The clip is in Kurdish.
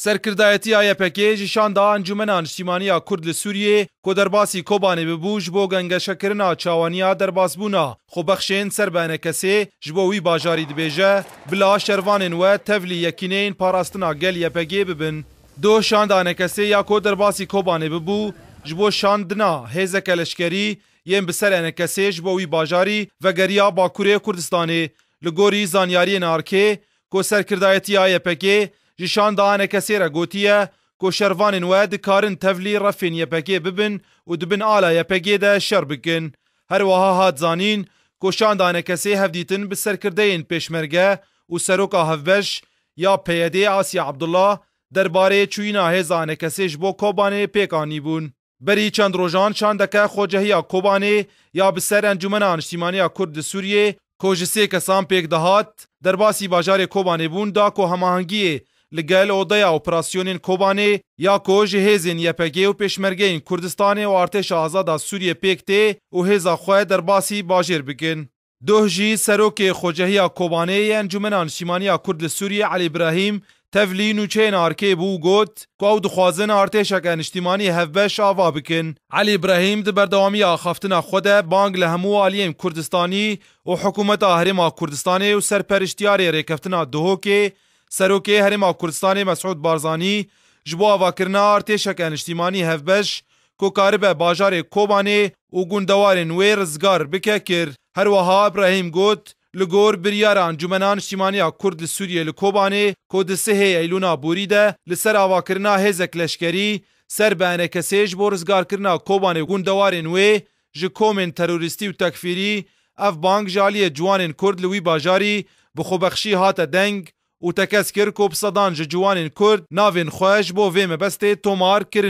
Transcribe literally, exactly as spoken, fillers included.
Serkirdayetiya Y P G ji şanda Encûmena Niştîmaniya Kurd li Sûriyê ku derbasî Kobanê bibû ji bo gengeşekirina çawaniya derbasbûna xwebexşên ser bi enekesê ji bo wî bajarî dibêje, bila şervanên we tevlî yekîneyên parastina gel Y P G bibin. Doh şanda enekesê ya ku derbasî Kobanê bibû, ji bo şandina hêzeke leşkerî yên bi ser enekesê ji bo wî bajarî vegeriya Bakurê Kurdistanê. Li gorî zanyariyên arkê, ku serkirdayetiya Y P G ji şanda enekesê re gotiye ku şervanên we dikarin tevlî refên Y P G bibin û di bin ala Y P G de şer bikin. Her wiha hat zanîn ku şanda enekesê hevdîtin bi serkirdeyên pêşmerge û seroka hevbeş ya P Y D Asya Abdullah derbarê çûyîna hêza enekesê ji bo Kobanê pêk anîbûn. Berî çend rojan şandeke Xocehiya Kobanê ya bi ser Encûmena Niştîmaniya Kurd li Sûriyê ku ji sê kesan pêk dihat, derbasî bajarê Kobanê bûn, da ku hemahengiyê li gel Odeya Operasyonên Kobanê ya ku ji hêzên Y P G û Pêşmergeyên Kurdistanê û Artêşa Azada Sûriyê pêk tê û hêza xwe derbasî bajêr bikin. Doh jî serokê Xocehiya Kobanê yê Encûmena Niştîmaniya Kurd li Sûriyê Elî Birahîm tevlî nûçeyên arkê bû û got ku ew dixwazin artêşeke niştîmanî hevbeş ava bikin. Elî Birahîm di berdewamiya axaftina xwe de bang li hemû aliyên Kurdistanî û hikûmeta Herêma Kurdistanê û serperiştiyarê rêkeftina Duhokê, Serokê Herêma Kurdistanê Mesûd Barzanî ji bo avakirina artêşeke niştîmanî hevbeş ku karibe bajarê Kobanê û gundewarên wê rizgar bike kir. Her wiha Ibrahîm got, li gor biryara Encûmena Niştîmaniya Kurd li Sûriyê li Kobanê ku di sihê Eylûna borî de li ser avakirina hêzek leşkerî ser bi enekesê ji bo rizgarkirina Kobanê û gundewarên wê ji komên terorîstî û tekfîrî, ev bang ji aliyê ciwanên Kurd li wî bajarî bi xwebexşî hate deng û tekez kir ku bi sedan ji ciwanên Kurd navên xwe ji bo vê mebestê tomar kirin.